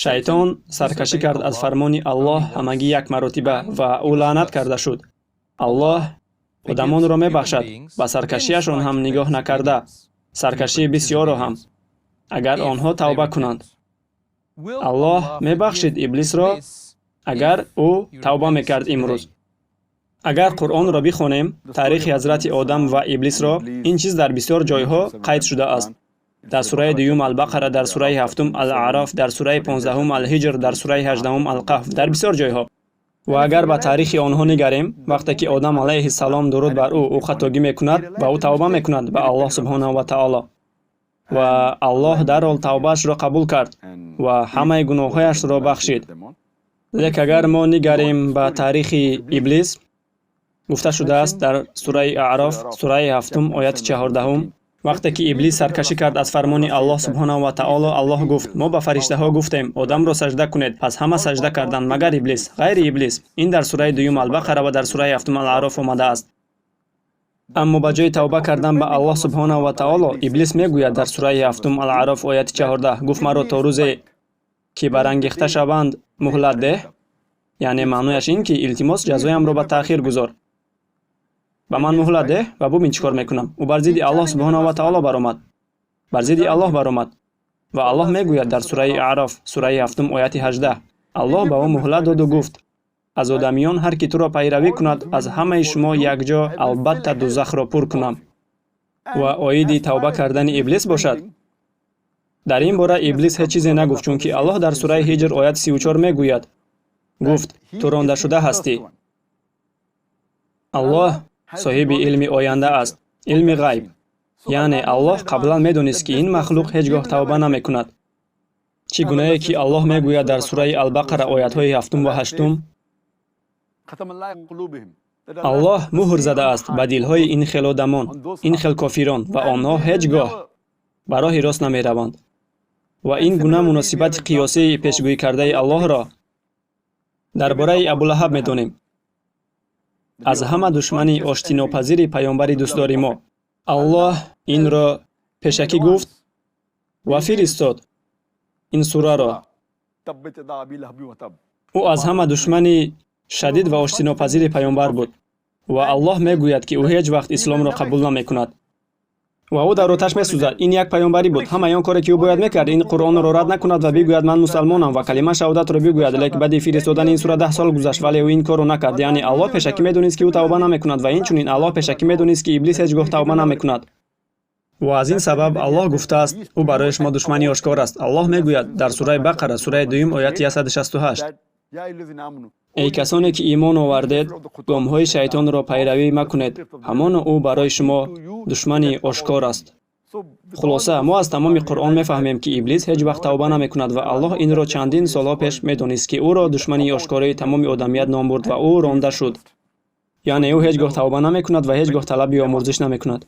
Шайтон саркашӣ кард аз фармони Аллоҳ ҳамагӣ як маротиба ва ӯ лаънат карда шуд. Аллоҳ одамонро мебахшад, ба саркашиашон ҳам нигоҳ накарда, саркашии бисёрро ҳам, агар онҳо тавба кунанд. Аллоҳ мебахшид Иблисро, агар ӯ тавба мекард имрӯз. Агар Қуръонро бихонем, таърихи ҳазрати Одам ва Иблисро, ин чиз дар бисёр ҷойҳо қайд шудааст. Дар сураи дуюм Албақара, дар сураи ҳафтум Ал-Аъроф, дар сураи 15-ум Алҳиҷр, дар сураи 18-ум Алқаҳф, дар бисёр ҷойҳо. Ва агар ба таърихи онҳо нигарем, вақте ки Одам алайҳиссалом, дуруд бар ӯ, ӯ хатогӣ мекунад ва ӯ тавба мекунад ба Аллоҳ субҳонаҳу ва таоло, ва Аллоҳ дарҳол тавбаашро қабул кард ва ҳамаи гуноҳҳояшро бахшид. Лек агар мо нигарем ба таърихи Иблис, гуфта шудааст дар сураи Аъроф, сураи ҳафтум, ояти 14-ум: вақте ки Иблис саркашӣ кард аз фармони Аллоҳ субҳонаҳу ва таоло, Аллоҳ гуфт: «Мо ба фариштаҳо гуфтем: Одамро сажда кунед. Пас ҳама сажда карданд, магар Иблис, ғайри Иблис.» Ин дар сураи дуюм Албақара ва дар сураи ҳафтум Ал-Аъроф омадааст. Аммо ба ҷои тавба кардан ба Аллоҳ субҳонаҳу ва таоло, Иблис мегӯяд дар сураи ҳафтум Ал-Аъроф, ояти 14, гуфт: «Маро то рӯзе ки барангехта шаванд, муҳлат деҳ». Яъне маънояш ин ки илтимос, ҷазоямро ба таъхир гузор, ба ман муҳлат деҳ ва бубин чӣ кор мекунам. Ӯ бар зидди Аллоҳ субҳонаҳу ва таоло баромад, бар зидди Аллоҳ баромад. Ва Аллоҳ мегӯяд дар сураи Аъроф, сураи ҳафтум, ояти 18: Аллоҳ ба ӯ муҳлат доду гуфт: «Аз одамиён ҳар ки туро пайравӣ кунад, аз ҳамаи шумо якҷо албатта дузахро пур кунам». Ва оиди тавба кардани Иблис бошад, дар ин бора Иблис ҳеҷ чизе нагуфт, чунки Аллоҳ дар сураи Ҳиҷр, ояти 34 мегӯяд, гуфт: «Ту рондашуда ҳастӣ». Аллоҳ соҳиби илми оянда аст, илми ғайб, яъне Аллоҳ қаблан медонист, ки ин махлуқ ҳеҷ гоҳ тавба намекунад. Чӣ гунае ки Аллоҳ мегӯяд дар сураи Албақара, оятҳои ҳафтум ва ҳаштум: Аллоҳ муҳр задааст ба дилҳои ин хел одамон, ин хел кофирон, ва онҳо ҳеҷ гоҳ ба роҳи рост намераванд. Ва ин гуна муносибати қиёсии пешгӯӣ кардаи Аллоҳро дар бораи Абулаҳаб медонем, аз ҳама душмани оштинопазири паёмбари дӯстдори мо. Аллоҳ инро пешакӣ гуфт ва фиристод ин сураро. Ӯ аз ҳама душмани шадид ва оштинопазири паёмбар буд ва Аллоҳ мегӯяд, ки ӯ ҳеҷ вақт исломро қабул намекунад ва ӯ дар оташ месӯзад. Ин як паёмбарӣ буд. Ҳамаи он коре, ки ӯ бояд мекард, ин Қуръонро рад накунад ва бигӯяд: «Ман мусалмонам», ва калима шаҳодатро бигӯяд. Лек баъди фиристодани ин сура 10 сол гузашт, вале ӯ ин корро накард. Яъне Аллоҳ пешакӣ медонист, ки ӯ тавба намекунад, ва инчунин Аллоҳ пешакӣ медонист, ки Иблис ҳеҷ гоҳ тавба намекунад. Ва аз ин сабаб Аллоҳ гуфтааст: «Ӯ барои шумо душмани ошкор аст». Аллоҳ мегӯяд дар сураи Бақара, сураи дуюм, ояти 168: «Эй касоне ки имон овардед, гомҳои шайтонро пайравӣ макунед, ҳамоно ӯ барои шумо душмани ошкор аст». Хулоса, мо аз тамоми Қуръон мефаҳмем, ки Иблис ҳеҷ вақт тавба намекунад ва Аллоҳ инро чандин солҳо пеш медонист, ки ӯро душмани ошкорои тамоми одамият ном бурд ва ӯ ронда шуд. Яъне ӯ ҳеҷ гоҳ тавба намекунад ва ҳеҷ гоҳ талаби омурзиш намекунад.